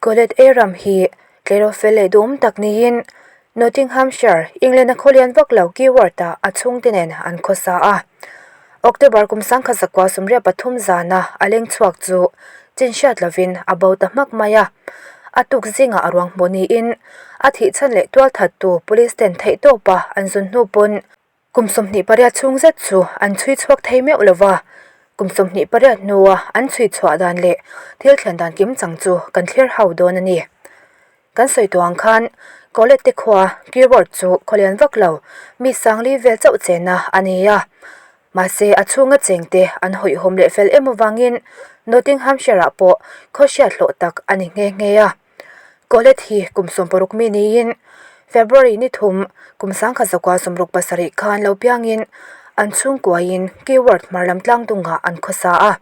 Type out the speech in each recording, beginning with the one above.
Colette Aram hi tleirawl fel leh duhawm tak niin Nottinghamshire, England-a khawlian vak lo Keyworth-ah a chhungte nen an khawsa a. October kum 1983 zana a leng chhuak chu chin hriat lovin a bo ta hmak mai a. A tuk zingah a ruang hmuh niin a thih chhan leh tualthattu police ten theihtawpa an zun hnu pawn Kum 28 chhung zet chu an chhui chhuak thei meuh lo va, kum 28 hnua an chhui chhuah dan leh thil thlen dan kim chang chu kan thlir ho dawn a ni. Kan sawi tawh ang khan Colette te khua keyboard chu khawlian vak lo mi sangli vel chauh chenna a ni a, mahse a chhunga chengte an hawihhawm leh fel em avangin Nottinghamshire-ah pawh khaw hriat hlawh tak a ni nghe nghe a. Colette hi kum 60 mi niin February ni thum kum 1967 khan lo piangin an chhungkuain Keyworth hmar lam tlang dungah an khawsa a.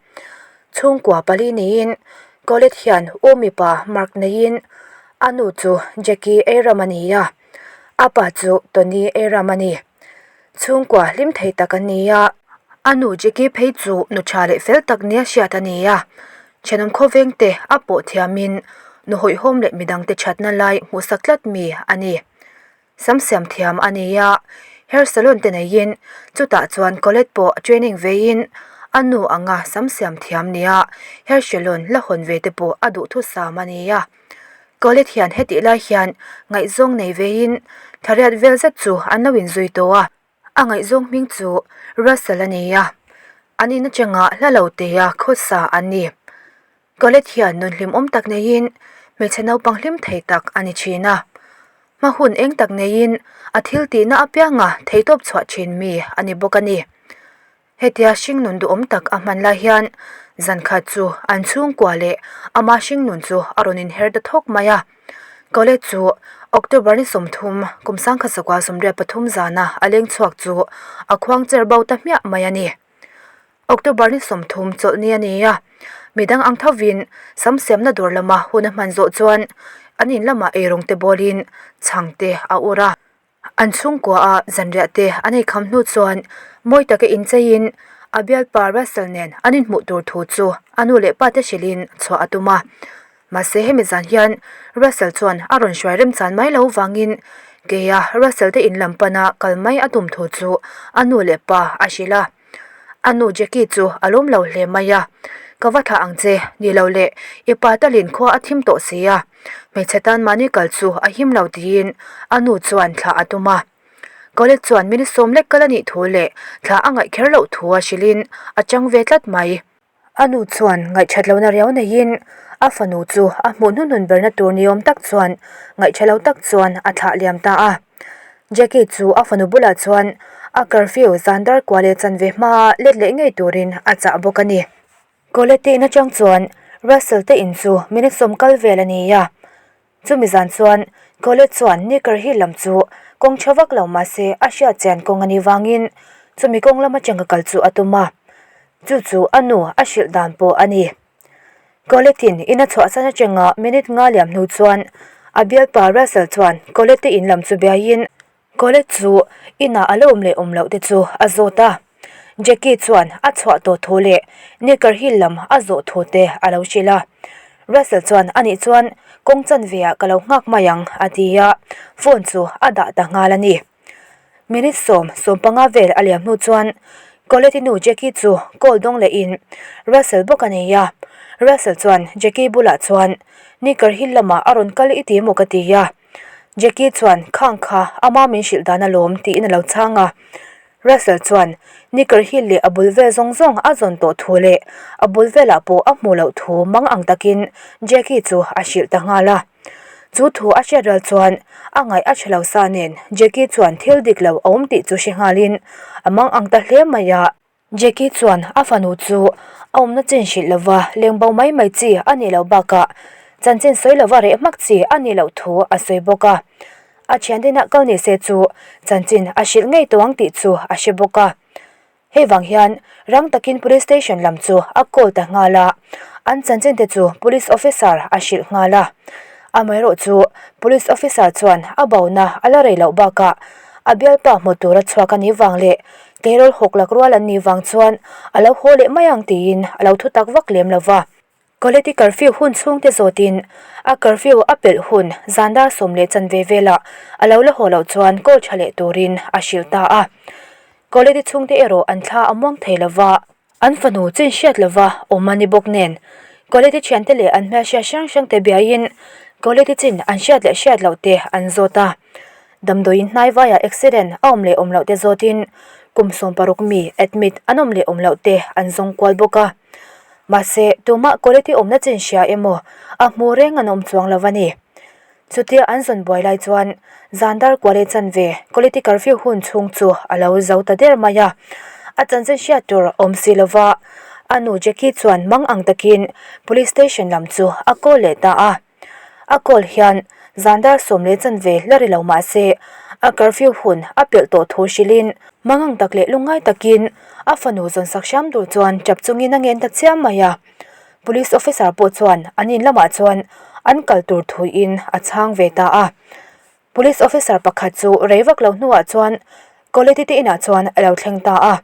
Chhungkua pali niin Colette hian u mipa Mark neiin a nu chu Jackie Aram a ni a, a pa chu Tony Aram a ni. Chhungkua hlim thei tak an ni a. A nu Jackie phei chu nu tha leh fel tak nia hriat a ni a. Thenawm khawveng te a pawh thiamin nu hawihhawm leh midangte thatna lai hmuhsak tlat mi a ni. Sam siam thiam a ni a, hair salon te neiin chutah chuan Colette pawh training veiin a nu anga sam siam thiam nia hair salon la hawn ve te pawh a duhthusam a ni a. Colette hian hetih lai hian ngaihzawng nei veiin thariat vel zet chu an lo inzui tawh a. A ngaihzawng hming chu Russell a ni a, an in atanga hla lo tea khawsa an ni. Colette hian nun hlimawm tak neiin hmeichhe naupang hlim thei tak a ni thin a. Hma hun eng tak neiin a thil tihna apianga theitawp chhuah thin mi a ni bawk a ni. Hetia hringnun duhawm tak a hman lai hian zan khat chu an chhungkua leh ama hringnun chu a rawn inher ta thawk mai a. College chu October ni 30 kum 1973 zana a leng chhuak chu a khuang cher bo ta hmiah mai a ni. October ni 30 chawlhni a ni a, midang ang thovin sam siamna dawr lama hun a hman zawh chuan an in lamah eirawng te bawlin chhang te a ur a. An chhungkua a zanriah te an ei kham hnu chuan mawi taka incheiin a bialpa Russell nen an inhmuh tur thu chu a nu leh pa te hrilhin chhuah a tum a. Mahse hemi zan hian Russell chuan a rawn hruai remchan mai lo vangin keia Russell te in lam pana kal mai a tum thu chu a nu leh pa a hrilh a. A nu Jackie chu a lawm lo hle mai a, Ka va thlah ang che, ni lo le, i pa talin khua a thim tawh si a, hmeichhe tan mahni kal chu a him lo tiin a nu chuan thlah a tum a. Colette chuan minute sawm lek kal a nih thu leh thlah a ngaih kher loh thu a hrilhin a chang ve tlat mai. A nu chuan ngaihthat lohna riau neiin a fanu chu a hmuh hnuhnun berna tur ni awm tak chuan ngaihtha lo tak chuan a thlah liam ta a. Jackie chu a fanu bulah chuan a curfew zan dar kua leh chanve hmaa let leh ngei turin a chah bawk a ni. Colette in atang chuan Russell te in chu minute sawm kal vel a ni a. Chumi zan chuan Colette chuan Nicker Hill lam chu kawng tha vak lo mahse a hriat chian kawng a nih vangin chumi kawng lam atanga kal chu a tum a, chu chu a nu a hrilh dan pawh a ni. Colette in in a chhuahsan atanga minute nga liam hnu chuan a bialpa Russell chuan Colette in lam chu biaiin Colette chu inah a lo awm leh awm loh te chu a zawt a. Jackie chuan a chhuah tawh thu leh Nicker Hill lam a zawh thu te a lo hrilh a. Russell chuan anih chuan kawng chanve ah ka lo nghak mai ang a ti a, phone chu a dah ta nghal a ni. Minute sawm, 15 vel a liam hnu chuan Colette nu Jackie chu call dawng lehin Russell bawk a nei a. Russell chuan Jackie bulah chuan Nicker Hill lamah a rawn kal i ti maw ka ti a. Jackie chuan khang kha ama min hrilh dan alawm tiin a lo chhang a. Russell chuan Nicker Hill leh a bul vel zawng zawng a zawn tawh thu leh a bul velah pawh a hmuh loh thu mang ang takin Jackie chu a hrilh ta nghal a. Chu thu a hriat ral chuan a ngaih a tha lo sa nen Jackie chuan thil dik lo a awm tih chu hre nghalin a mang ang ta hle mai a. Jackie chuan a fanu chu a awmna chin hrilh lova leng bo mai mai chi a nih loh bakah chanchin sawi lova reh hmak chi a nih loh thu a sawi bawk a. A thian dinah kal ni se chu chanchin a hrilh ngei tawh ang tih chu a hre bawk a. Hei vang hian rang takin police station lam chu a call ta nghal a, an chanchin te chu police officer a hrilh nghal a. Amaherawhchu police officer chuan a bona a la rei loh bakah a bialpa hmu tura chhuak a nih vang leh Tleirawl hawk lak rual an nih vang chuan a lo haw leh mai ang tiin a lo thu tak vak lem lo va. Colette-i curfew hun chhungte zawtin a curfew a pelh hun zan dar 10 chanve velah a lo la haw loh chuan call tha leh turin a hrilh ta a. Colette-i chhungte erawh an thla a muang thei lova, an fanu chin hriat lova awm a ni bawk nen Colette-i thiante leh an hmelhriat hrang hrangte biaiin Colette-i chin an hriat leh hriat loh te an zawt a. Damdawiin hnai vaiah accident a awm leh awm loh te zawtin kum 16 mi admit an awm leh awm loh te an zawng kual bawk a. Mahse, tumah quality awmna chin hria emaw a hmu reng an awm chuang lo a ni. Chutia an zawn buai lai chuan zan dar kual chanve quality curfew hun chhung chu a lo zo ta der mai a. A chanchin hriat tur awm si lova a nu Jackie chuan mang ang takin police station lam chu a call leh ta a. A call hian zan dar 10 chanve la ri lo mah se a curfew hun a pelh tawh thu hrilhin mang ang tak leh lungngai takin a fanu zawn sak hram tur chuan tap chungin a ngen ta chiam mai a. Police officer pawh chuan an in lamah chuan an kal tur thuin a chhang ve ta a. Police officer pakhat chu rei vak lo hnuah chuan Colette te inah chuan a lo thleng ta a.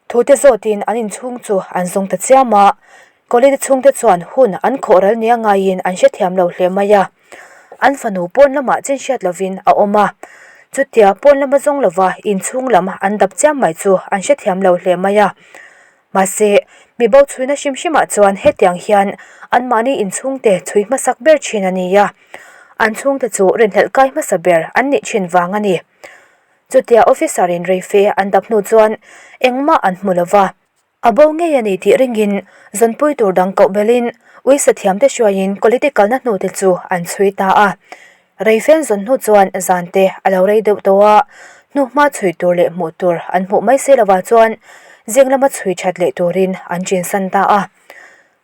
Thute zawtin an inchhung chu an zawng ta chiam a, Colette chhungte chuan hun an khawh ral nia ngaiin an hrethiam lo hle mai a. An fanu pawn lamah chin hriat lovin a awm a, chutia pawn lama zawng lova inchhung lam an dap chiam mai chu an hrethiam lo hle mai a. Mahse, mi bo chhuina hrim hrimah chuan hetiang hian anmahni inchhungte chhui hmasak ber thin a ni a, an chhungte chu rinhlelh kai hmasa ber an nih thin vang a ni. Chutia officer in reife an dap hnu chuan engmah an hmu lova, a bo ngei a ni tih ringin zawnpui tur dang koh belhin uisa thiamte hruaiin quality kalna hnute chu an chhui ta a. Reife an zawn hnu chuan zante a lo rei deuh tawh a, hnuhma chhui tur leh hmuh tur an hmuh mai si lovah chuan zing lama chhui that leh turin an chinsan ta a.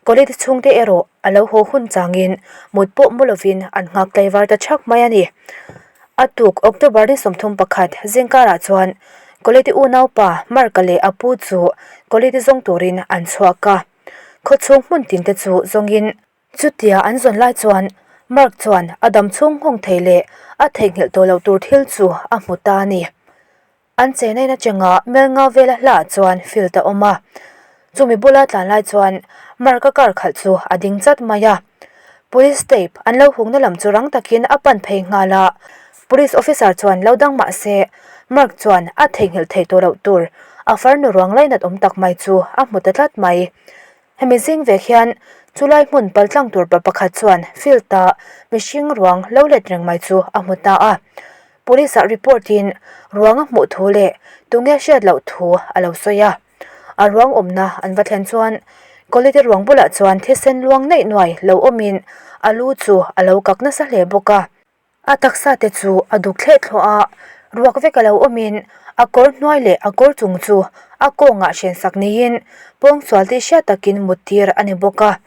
College chhungte erawh a lo haw hun changin mut pawh mu lovin an nghak tlaivar ta chhak mai a ni. A tuk October ni 31 zingkarah chuan College unaupa Mark-a leh a pu chu College zawng turin an chhuak a. Khawchhung hmun tinte chu zawngin chutia an zawn lai chuan Mark chuan a dam chhung nghawng thei leh a theihnghilh tawh loh tur thil chu a hmu ta a ni. An chei nain atanga mel nga vela hlaah chuan field a awm a, chumi bula tlan lai chuan Mark-a car khalh chu a ding chat mai a. Police tape an lo hungna lam chu rang takin a pan phei nghal a, police officer chuan lo dang mah se Mark chuan a theihnghilh thei tawh loh tur a farnu ruang lainat awm tak mai chu a hmu ta tlat mai. Hemi zing vek hian chulai hmun paltlang tur pa pakhat chuan field-a mihring ruang lo let reng mai chu a hmu ta a. Police-ah report-in ruang a hmuh thu leh tunge hriat loh thu a lo sawi a. A ruang awmna an va thlen chuan Colette ruang bulah chuan thisen luang neih nuai lo awmin a lu chu a lo kak nasa hle bawk a. A taksa te chu a duk thleh thluah a, ruak vek a lo awmin a kawr hnuai leh a kawr chung chu a kawngah hrensak niin pawngsual tih hriat takin mut tir a ni bawk a.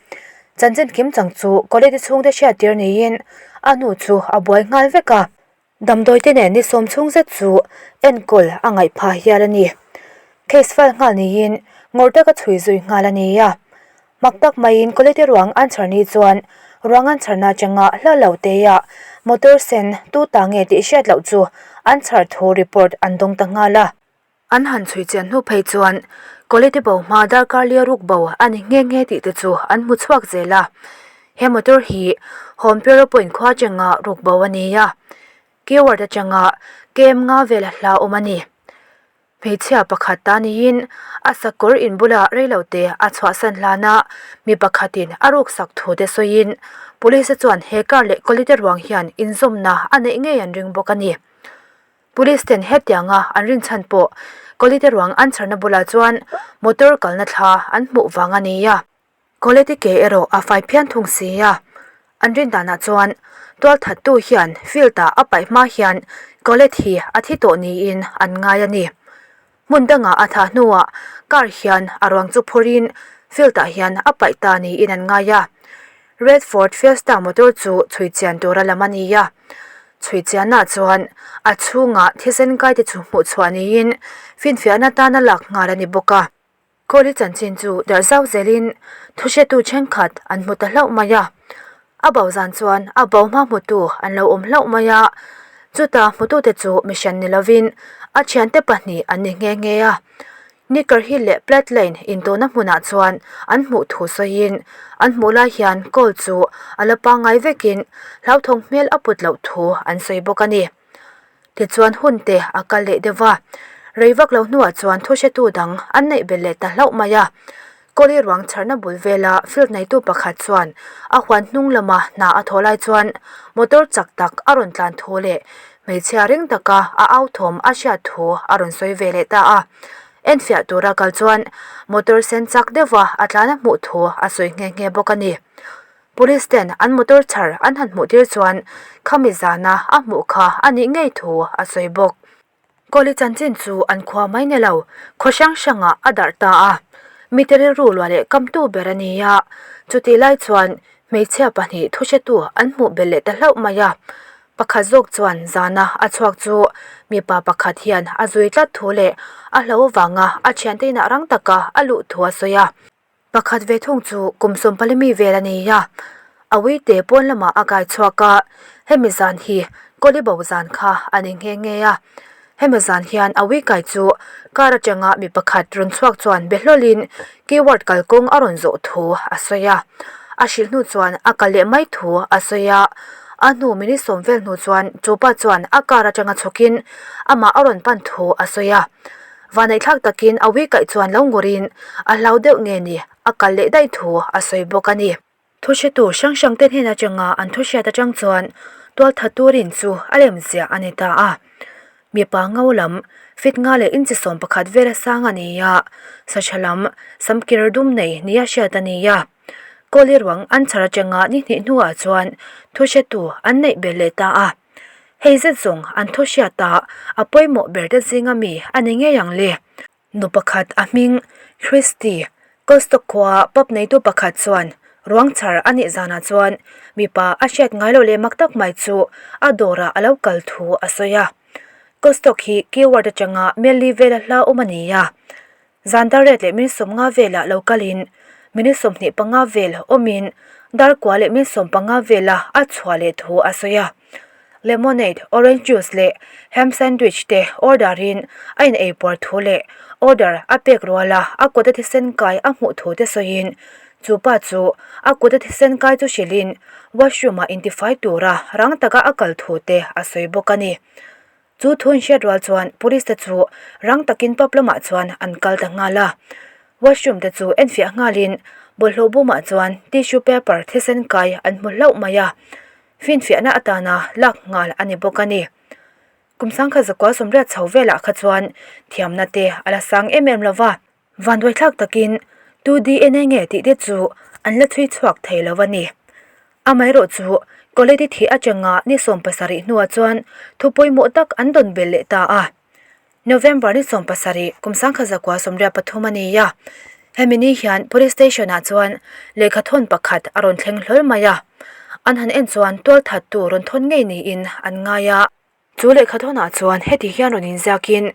Chanchin kim chang chu Colette chhungte hriat tir niin a nu chu a buai nghal vek a. Damdawi te nen ni sawm chhung zet chu enkawl a ngaih phah hial a ni. Case file nghal niin ngawrh taka chhui zui nghal a ni a. Mak tak maiin Colette ruang an chhar ni chuan ruang an chharna atanga hla lo teia motor sen tu ta nge tih hriat loh chu an chhar thu report an dawng ta nghal a. An han chhui chian hnu phei chuan Colette bo hma darkar lia ruk bo a ni nghe nghe tih te chu an hmu chhuak zel a. He motor hi Home Bureau Point khua atanga ruk bo a ni a, Keyword atanga kem nga vela hla awm a ni. Hmeichhia pakhat ta niin a sakawr in bula reilote a chhuahsan hlana mi pakhatin a ruksak thu te sawiin police chuan he car leh Colette ruang hian inzawmna a neih ngei an ring bawk a ni. Police ten hetianga an rinchhan pawh Colette ruang an chharna bulah chuan motor kalna thla an hmuh vang a ni a. Colette ke erawh a fai phian thung si a, an rin danah chuan tualthattu hian field ah a paih hma hian Colette hi a thi tawh niin an ngai a ni. Hmun dangah a thah hnuah car hian a ruang chu phurin field ah hian a paih ta niin an ngai a. Red Ford Fiesta motor chu chhui chian tura lam a ni a, chhui chianah chuan a chhungah thisen kaite chu hmuh chhuah niin finfiahna tana lak nghal a ni bawk a. Kawli chanchin chu darh zau zelin thuhretu thenkhat an hmu ta hlauh mai a, a bo zan chuan a bo hma hmutu an lo awm hlauh mai a, chuta hmutute chu mihran ni lovin a thiante pahnih an ni nghe nghe a. Knicker Hill leh Platt Lane intawhna hmunah chuan an hmuh thu sawiin an hmuh lai hian Cole chu a la pangngai vekin hlauthawng hmel a put loh thu an sawi bawk a ni. Tichuan hun te a kal leh deuh va, rei vak lo hnuah chuan thuhretu dang an neih belh leh ta hlauh mai a. Kawli ruang chharna bul vela field neitu pakhat chuan a huan hnung lama hna a thawh lai chuan motor chak tak a rawn tlan thu leh hmeichhia ring taka a au thawm a hriat thu a rawn sawi ve leh ta a. Enfiah tura kal chuan motor sen chak deuha a tlan a hmuh thu a sawi nghe nghe bawk a ni. Police ten an motor chhar an han hmuh tir chuan khami zana a hmuh kha a nih ngei thu a sawi bawk. Kawli chanchin chu an khua mai ni lo, khaw hrang hrangah a darh ta a. Mite rilru luah leh kamtu ber a ni a, chutih lai chuan hmeichhia pahnih thuhretu an hmuh belh leh ta hlauh mai a. Pakhat zawk chuan zana a chhuak chu mipa pakhat hian a zui tlat thu leh a hlo avanga a thiante inah rang taka a luh thu a sawi a. Pakhat ve thung chu kum sawmpali mi vel a ni a, a uite pawn lamah a kai chhuak a, hemi zan hi Kawli bo zan kha a ni nghe nghe a. Hemi zan hian a ui kai chu car atanga mi pakhat rawn chhuak chuan be hlawlin keyword kalkawng a rawn zawh thu a sawi a, a hrilh hnu chuan a kal leh mai thu a sawi a. A hnu minute sawm vel hnu chuan chupa chuan a car atanga chhawkin amah a rawn pan thu a sawi a. Vaneihthlak takin a ui kaih chuan lo ngurin a hlau deuh nge ni a kal leh daih thu a sawi bawk a ni. Thuhretu hrang hrang te hnen atanga an thuhriat atang chuan tualthat turin chu a lem ziah a ni ta a. Mipa ngo lam fit nga leh inchi 11 vela sang a ni a, sacha lam samkir dum nei nia hriat a ni a. Kawli ruang an chhar atanga ni hnih hnuah chuan thuhretu an neih belh leh ta a. Hei zet zawng an thu hriat a, a pawimawh ber te zinga mi a ni ngei ang le. Nu pakhat a hming Christy Kostock khua pub neitu pakhat chuan ruang chhar a nih zanah chuan mipa a hriat ngai loh leh mak tak mai chu a dawrah a lo kal thu a sawi a. Kostock hi keyword atanga Melli vela hla awm a ni a. Zan dar ret leh min 50 velah lo kalin minute 25 vel awmin dar kua leh min 15 vela a chhuah leh thu a sawi a. Lemonade, orange juice leh ham sandwich te order in a in ei puar thu leh order a pek ruala a kut a thisen kai a hmuh thu te sawiin chu pa chu a kut a thisen kai chu hrilhin washroom ah intifai tura rang taka a kal thu te a sawi bawk a ni. Chu thu in hriat rual chuan police te chu rang takin pub lamah chuan an kal ta nghal a. Washroom te chu enfiah nghalin bawlhhlawh bumah chuan tissue paper thisen kai an hmu hlauh mai a, finfiahna atana lak nghal a ni bawk a ni. Kum sangkhat zakua sawmriat chho velah kha chuan thiamna te a la sang em em lova. Vanduaithlak takin tu DNA nge tih te chu an la chhui chhuak thei lo a ni. Amaherawh chu Colette thih atanga ni 70 hnuah chuan thu pawimawh tak an dawn belh leh ta a. November ni 17 kum 1983 a ni a, hemi ni hian Police Station ah chuan lehkha thawn pakhat a rawn thleng hlawl mai a. An han en chuan tualthattu rawn thawn ngei niin an ngai a. Chu lehkha thawnah chuan heti hian rawn inziakin,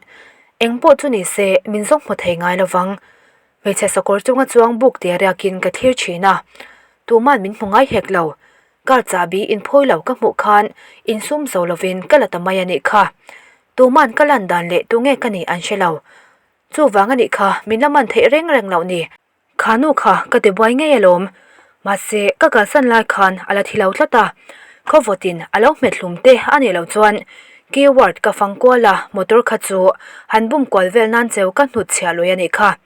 Eng pawh chu ni se, min zawng hmu thei ngai lovang. Hmeichhe sakawr chunga chuang buk tia riakin ka thlir thin a, tuman min hmu ngai hek lo. Car chahbi inphawi lo ka hmuh khan insum zo lovin ka la ta mai a nih kha. Tuman ka lan dan leh tunge ka nih an hre lo. Chuvang a nih kha min la man theih reng reng loh ni. Kha nu kha ka ti buai ngei alawm. Mahse, ka kalsan lai khan a la thi lo tlat a. Khawvawtin a lo hmet hlum te a nih loh chuan keyword ka fang kual a, motor kha chu han bum kual vel nan cheu ka hnut chhiah lui a nih kha.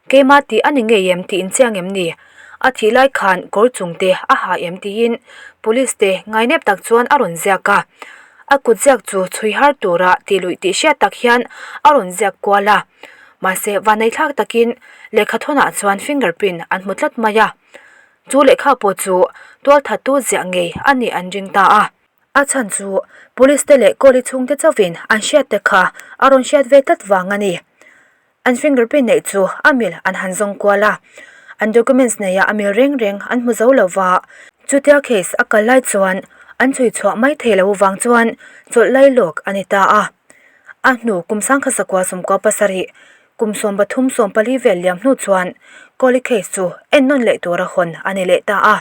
Keimah tih a ni ngei em tih inchiang em ni? A thih lai khan kawr chung te a ha em tiin police te ngainep tak chuan a rawn ziak a. A kut ziak chu chhui har tura tih luih tih hriat tak hian a rawn ziak kual a. Mahse, vanneithlak takin lehkha thawnah chuan finger print an hmu tlat mai a. Chu lehkha pawh chu tualthattu ziah ngei a nih an ring ta a. A chhan chu police te leh kawli chhungte chauhin an hriat te kha a rawn hriat ve tlat vang a ni. An finger print neih chu a mil an han zawng kual a. An documents neiah a mil reng reng an hmu zo lo va. Chutia case a kal lai chuan an chhui chhuah mai thei lo vang chuan chawlh lai lawk a ni ta a. A hnu kum 1997, kum 33 14 vel liam hnu chuan Kohli case chu ennawn leh tura hawn a ni leh ta a.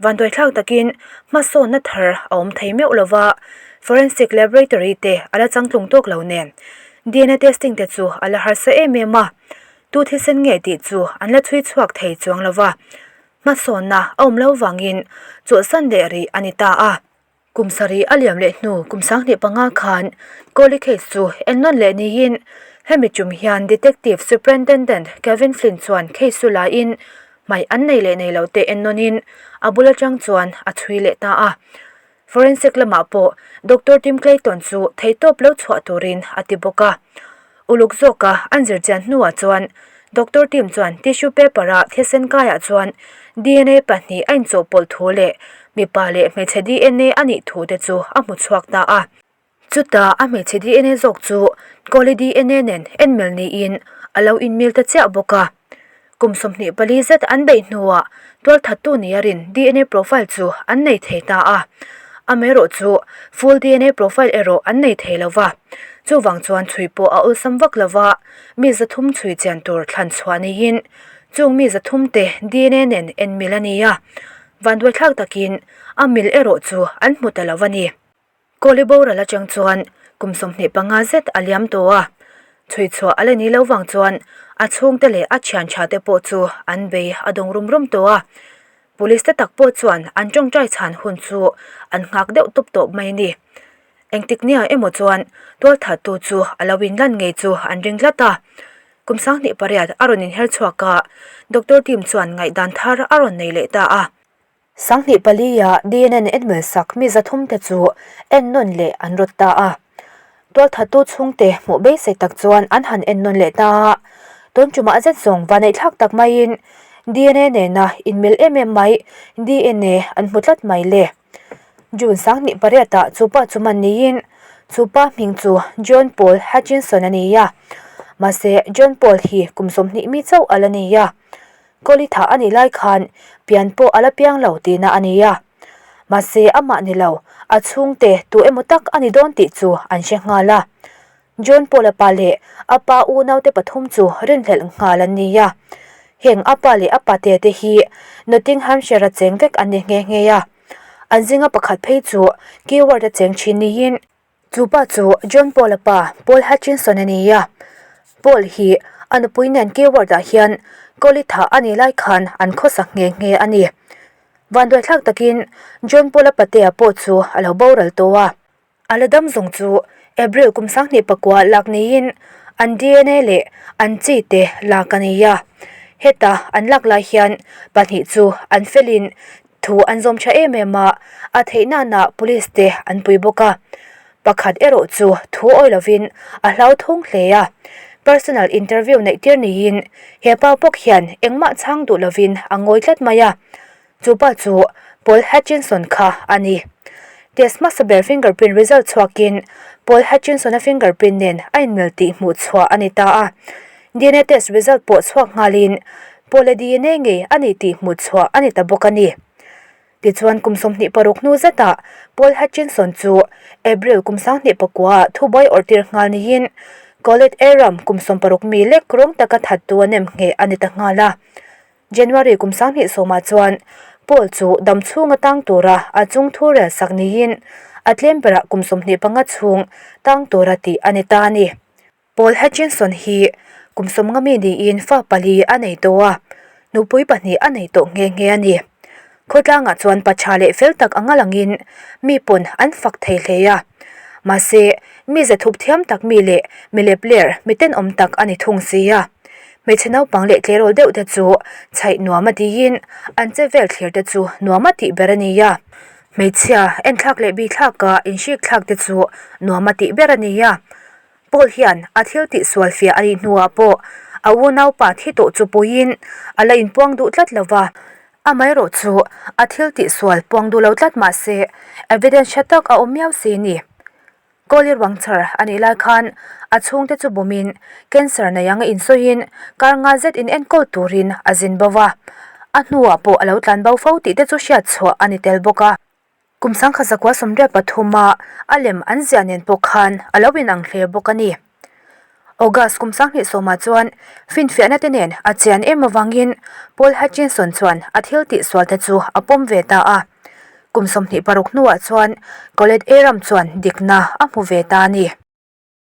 Vanduaithlak takin hmasawnna thar a awm thei meuh lova, forensic laboratory te a la changtlung tawk lo nen. DNA testing te chu a la harsa em em a, tu thisen nge tih chu an la chhui chhuak thei chuang lo va, hmasawnna a awm lo vangin chawlhsan leh rih a ni ta a. Kum sarih a liam leh hnu kum 2005 khan Kohli case chu ennawn leh niin hemi tum hian Detective Superintendent Kevin Flynn chuan case chu laiin hmaih an nei leh nei lo te ennawnin a bul atang chuan a chhui leh ta a. Forensic lamah pawh Doctor Tim Clayton chu theihtawp lo chhuah turin a ti bawk a. Uluk zawka an zir chian hnuah chuan Doctor team chuan tissue paper-a thisen kaiah chuan dna pahnih a inchawhpawlh thu leh mipa leh hmeichhe dna a nih thu te chu a hmu chhuak ta a. Chutah a hmeichhe dna zawk chu Kohli dna nen enmel niin a lo inmil ta chiah bawk a. Kum 24 zet an beih hnuah tualthattu nia rin dna profile chu an nei thei ta a, amaherawh chu full dna profile erawh an nei thei lo va, chuvang chuan chhui pawh a awlsam vak lo va, mi 300 chhui chian tur thlan chhuah niin chung mi 300 te dna nen en mil a ni a, vanduaithlak takin a mil erawh chu an hmu ta lo a ni. Kohli boral atang chuan kum 25 zet a liam tawh a, chhui chhuah a la ni lo vang chuan a chhungte leh a thian tha te pawh chu an bei a dawng rum rum tawh a. Police te tak pawh chuan an tawngtai chhan hun chu an nghak deuh tawp tawp mai a ni. Engtik nia emaw chuan tualthattu chu a lo inlan ngei chu an ring tlat a. Kum 28 a rawn inher chhuak a, doctor team chuan ngaihdan thar a rawn nei leh ta a. 24 a DNN enmel sak mi 300 te chu ennawn leh an rawt ta a. Tualthattu chhungte hmuh beisei tak chuan an han ennawn leh ta a. Tun tumah zet zawng vaneihthlak tak maiin dna nena inmil em em mai dna an hmu tlat mai le. June 28 ah chupa chu man niin chupa hming chu John Paul Hutchinson a ni a. Mahse John Paul hi kum 20 mi chauh a la ni a. Kohli thah a nih lai khan pian pawh a la piang lo tihna a ni a. Mahse amah ni lo, a chhungte tu emaw tak a ni dawn tih chu an hre nghal a. John Paul-a pa leh a pa unaute pathum chu rinhlelh nghal an ni a. Heng a pa leh a pate te hi Nottinghamshire-a cheng vek an ni nghe nghe a. An zinga pakhat phei chu Keyword-a cheng thin niin, Chu pa chu John Paul-a pa Paul Hutchinson a ni a. Paul hi a nupui nen Keyword-ah hian Kohli thah a nih lai khan an khawsak nghe nghe a ni. Vanduaithlak takin John Paul-a patea pawh chu a lo boral tawh a. A la dam zawng chu April kum 2009 lak niin an dna leh an chi te lak a ni a. Heta an lak lai hian pahnih chu an felin Thu an zawm tha em em a, a theih nana police te an pui bawk a. Pakhat erawh chu thu awi lovin a hlauthawng hle a. Personal interview neih tir niin he pa bawk hian engmah chhang duh lovin a ngawi tlat mai a. Chu pa chu Paul Hutchinson kha a ni. Test hmasa ber fingerprint result chhuakin Paul Hutchinson-a fingerprint nen a inmil tih hmuh chhuah a ni ta a. Dna test result pawh chhuak nghalin Paul-a dna ngei a ni tih hmuh chhuah a ni ta bawk a ni. Tichuan kum 26 hnu zetah Paul Hutchinson chu April kum 2009 ah thubuai awrh tir nghal niin Colette Aram kum 60 mi lek rawng taka thattu a nem ngheh a ni ta nghal a. January kum 2010 ah chuan Paul chu dam chhunga tang tura a chung thu rel sak niin a tlem berah kum 25 chhung tang tura tih a ni ta a ni. Paul Hutchinson hi kum 50 mi niin fa pali a nei tawh a, nupui pahnih a nei tawh nghe nghe a ni. Khawtlangah chuan pa tha leh fel tak anga langin mi pawn an fak thei hle a. Mahse, mi zathup thiam tak mi leh mi lepler, mi tenawm tak a ni thung si a. Hmeichhe naupang leh tleirawl deuh te chu chhaih nuam a tiin an che vel thlir te chu nuam a tih ber a ni a. Hmeichhia enthlak leh bihthlaka inhrikthlak te chu nuam a tih ber a ni a. Paul hian a thil tih sual fiah a nih hnuah pawh a unaupa thi tawh chu puiin a la inpuang duh tlat lo va. Amaherawh chu a thil tih sual puang duh lo tlat mah se evidence tha tak a awm miau si ni. Kohli ruang chhar a nih lai khan a chhungte chu bumin cancer nei anga insawiin kar nga zet in enkawl turin a zin bo va. A hnuah pawh a lo tlan bo fo tih te chu hriat chhuah a ni tel bawk a. Kum 1973 a a lem an ziah nen pawh khan a lo inang hle bawk a ni. August kum 2010 ah chuan finfiahna te nen a chian em avangin Paul Hutchinson chuan a thil tih sual te chu a pawm ve ta a. Kum 26 hnuah chuan Colette Aram chuan dikna a hmu ve ta a ni.